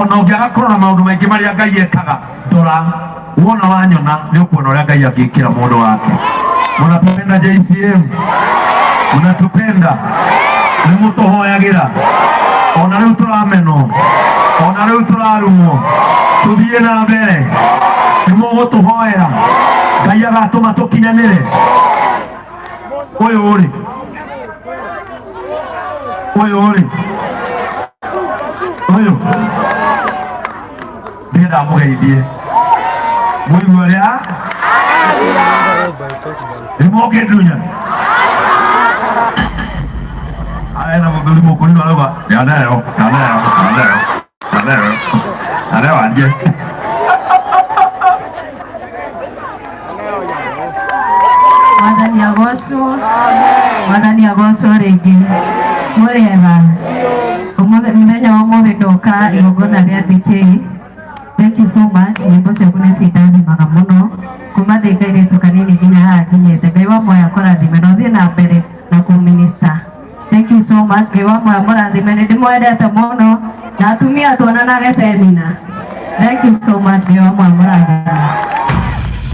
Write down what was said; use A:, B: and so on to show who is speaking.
A: Ona ũngĩaga kũrora maũndũ maingĩ marĩa Ngai ekaga, ndora wona wanyona nĩ ũkuona ũrĩa Ngai angĩkĩra mũndũ wake. Mnatupenda JCM? Mnatupenda? Nĩ mũtũhoyagĩra? Ona rĩu tũramenwo, ona rĩu tũrarumwo, tũthiĩ na mbere. Nĩ mũgũtũhoera Ngai agatũma tũkinyanĩre. Ũyũ rĩ, ũyũ rĩ, ũyũ ndĩrenda mũgeithie mũigue ũrĩa nĩ mũngĩndunya. Aya na mũthuri mũkũrinũ arauga yaneo yaneo yaneo yaneo yaneo arie.
B: Mwathani agocwo, Mwathani agocwo rĩngĩ. Mũrĩega? Ũmũthĩ, mũthenya wa ũmũthĩ ndoka igongona rĩa DK. Thank you so much. Nyĩmbo ciaku nĩ cindathimaga mũno kuma ndĩ kairĩtu kanini nginya haha nginyĩte. Ngai wa muoyo akũrathime na ũthiĩ na mbere na kũminista. Thank you so much. Ngai wa muoyo amũrathime, nĩ ndĩmwendete mũno na atumia tuonanage semina. Thank you so much. Ngai wa muoyo amũrathime.